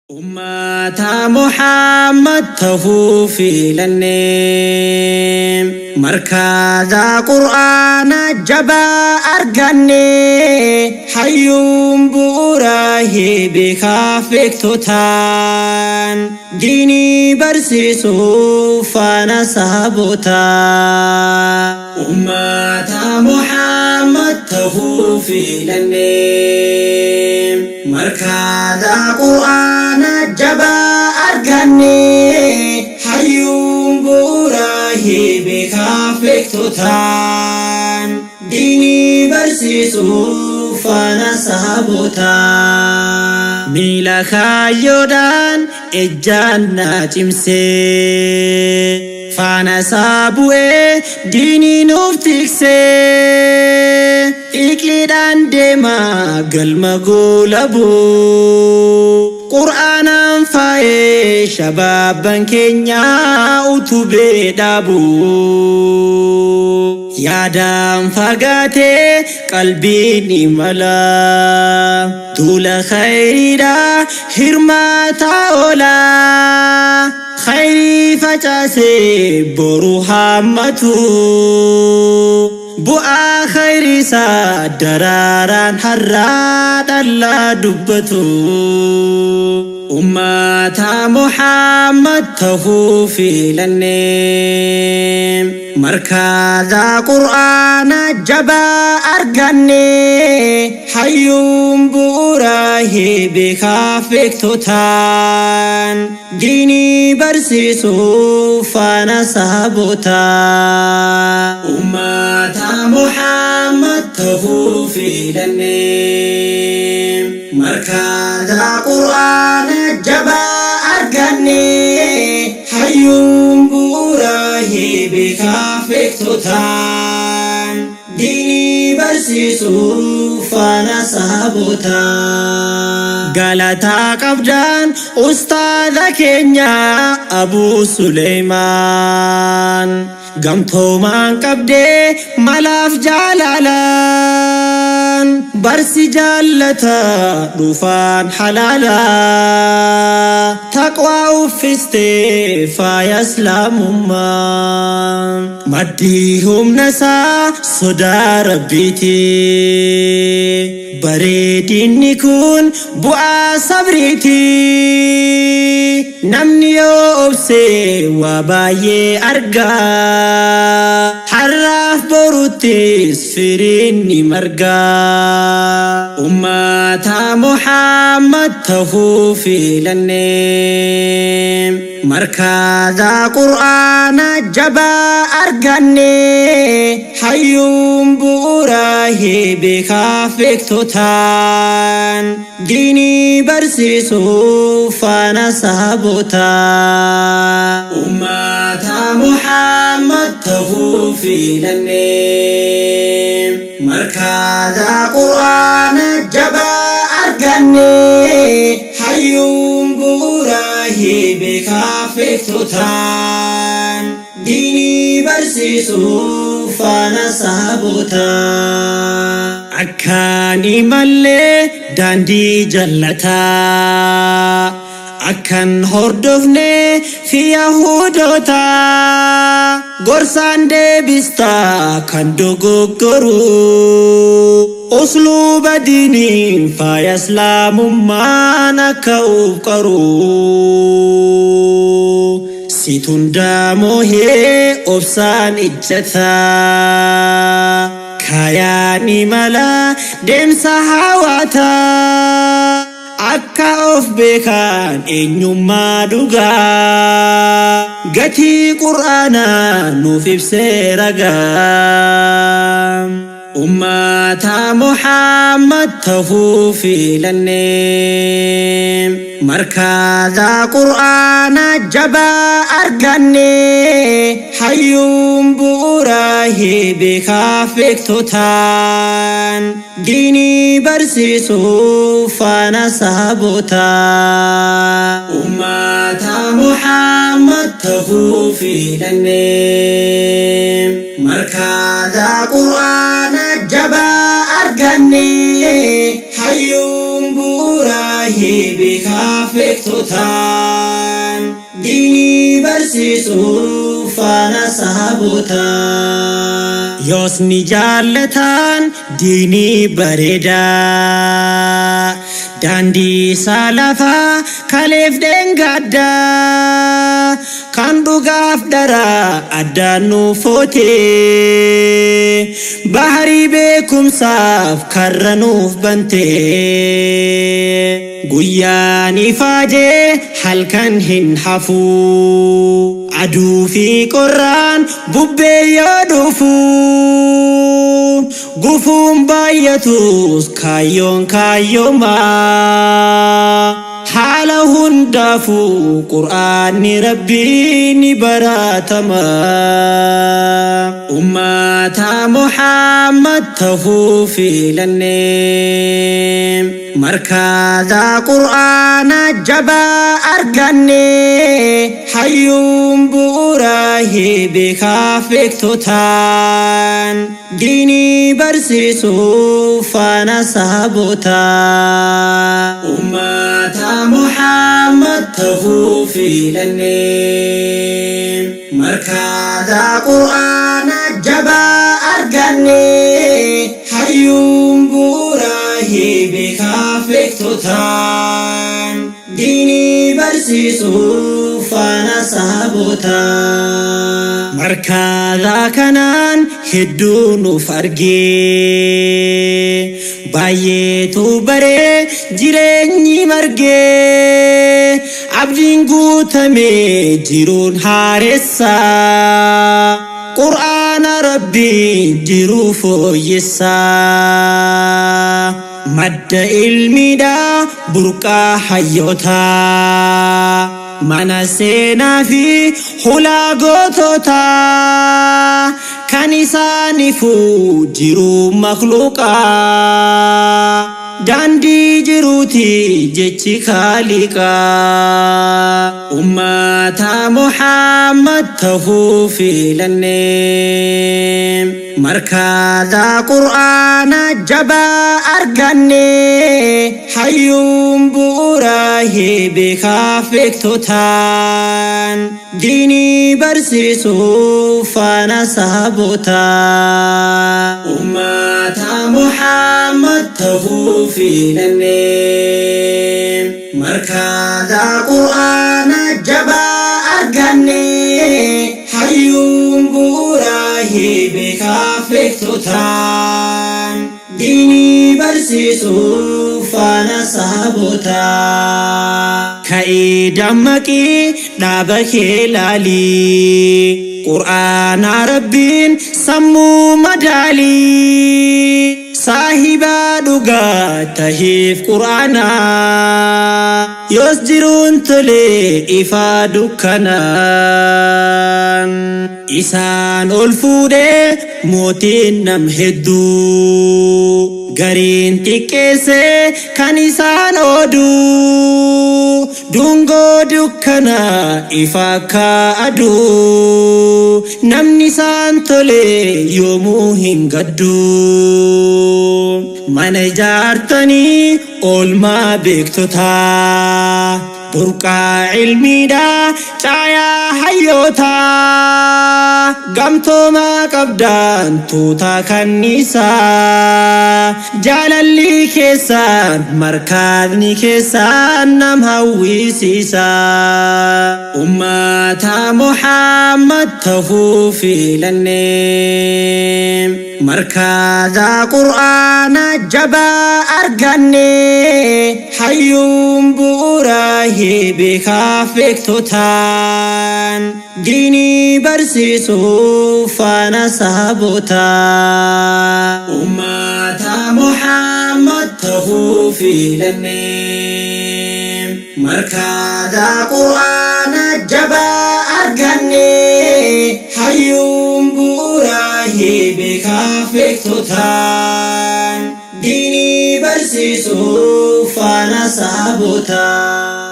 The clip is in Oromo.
Ummata Muhammad tahuu filanne, markaza Qur'aana jabaa arganne, hayyuun bu'uura beekaaf beektotaan diinii barsiisuu faana sahabotaa. Ummata Muhammad tahuu filanne, markaza Qur'aana jabaa arganne, hayyuun bu'uura beekaaf beektotaan diinii barsiisuu faana sahabotaa. Miila kaayyoodhaan ejjaan na cimsee, faana isaa bu'ee diinii nuuf tiksee, xiiqiidhaan deemaa galma goolabuu, Qur'aanaan faayee shabaabban keenya utubee dhaabu. Yaadaan fagaatee qalbiin imala, duula khayriidha hirmaata oola, khayrii facaasee boru hammatu, bu'aa khayriisaa daraaraan har'aa dhallaa dubbatu. Ummata Muhammad tahuu filanne, markaza Qur'aana jabaa arganne, hayyuun bu'uura beekaaf beektotaan diinii barsiisuu faana sahabotaa. Ummata Muhammad tahuu filanne, markaza Qur'aana jabaa arganne, hayyuun bu'uura beekaaf beektotaan diinii barsiisuu faana sahabotaa. Galataa qabdaan ustaaza keenya Abuu Suleymaan, gamtoomaan qabdee malaaf jaalalaan, barsi jaallata dhufaan halaalaa, taqwaa uffistee faaya islaamummaa, maddii humna isaa sodaa Rabbiiti, bareedinni kun bu'aa sabriiti, namni yoo obse waa baay'ee argaa, har'aaf boruttis firiin ni margaa. Ummata Muhammad tahuu filanne, markaza Qur'aana jabaa arganne, hayyuun bu'uura beekaaf beektotaan diinii barsiisuu faana sahabotaa. Ummata Muhammad tahuu filanne, markaza Qur'aana jabaa arganne, hayyuun bu'uura beekaaf beektotaan diinii barsiisuu faana sahabotaa. Akkaan imallee daandii jallataa akkan hordofne fi Yahudoota, gorsaan deebistaa kan dogoggoru, usluuba diiniin faaya islaamummaan akka uf qaru, situndaa moohee obsaan ijjataa, kayaan imala deemsa hawaataa, akka of beekan eenyummaa dhugaa, gatii Qur'aanaa nuuf ibsee ragaa. Ummata Muhammad tahuu filanne, markaza Qur'aana jabaa arganne, hayyuun bu'uura beekaaf beektotaan diinii barsiisuu faana sahabotaa. Ummata Muhammad tahuu filanne, markaza Qur'aana jabaa arganne, hayyuun bu'uura beekaaf beektotaan diinii barsiisuu faana sahaabotaa. Yoos ni jaallataan diinii bareedaa daandii isaa lafaa kaleef dheengaddaa kan dhugaaf dharaa addaan nuuf footee baharii beekumsaaf karra nuuf bantee guyyaan ifaajee halkan hin hafuu aduu fi qorraan bubbee yoo dhufu gufuun baay'atus kaayyoon kaayyomaa haala hundaafuu qur'aanni rabbii ni baratama. Ummata Muhammad tahuu filannee markaza qur'aana jabaa arganne hayyuun bu'uuraa beekaaf beektotaan diinii barsiisuu faana sahaabotaa. Ummata Muhammad tahuu filannee markaza qur'aana jabaa arganne hayyuun bu'uuraa beekaaf beektotaan diinii barsiisuu faana sahaabotaa. Markaza kanaan hedduu nuuf argee baay'eetu baree jireenyi margee abdiin guutamee jiruun haaressa qur'aana rabbii jiruu fooyyessa. Madda ilmiidhaa burqaa hayyootaa mana seenaa fi hulaa goototaa kan isaanifuu jiruu makluuqaa daandii jiruuti jechi kaaliqaa. Ummata Muhammad tahuu filannee markaza qur'aana jabaa arganne hayyuun bu'uuraa beekaaf beektotaan diinii barsiisuu faana sahaabotaa. Ummata Muhammad tahuu filannee markaza qur'aana jabaa arganne hayyuun bu'uuraa beekaaf beektotaan diinii barsiisuu faana sahaabotaa. Ka'ii dammaqii dhaaba kee laalii qur'aana rabbiin sammuu madaalii saahibaa dhugaa tahiif qur'aana yoos jiruun tolee ifaa dukkanaan isaan ol fuudhee mootiin nam hedduu gariin xiqqeessee kan isaan ooduu dungoo dukkanaa ifa akka aduu namni isaan tolee yoomuu hin gaddu. Mana ijaartanii oolmaa beektotaa burqaa ilmiidhaa caayaa hayyootaa gamtoomaa qabdaan tuutaa kanniisaa jaalalli keessaan markaadni keessaan nam hawwisiisa. Ummata Muhammad tahuu filannee markaza qur'aana jabaa arganne hayyuun bu'uuraa beekaaf beektotaan diinii barsiisuu faana sahaabotaa. Ummata Muhammad tahuu filannee markaza qur'aana jabaa arganne hayyuun bu'uuraa beekaaf beektotaan diinii barsiisuu faana sahaabotaa.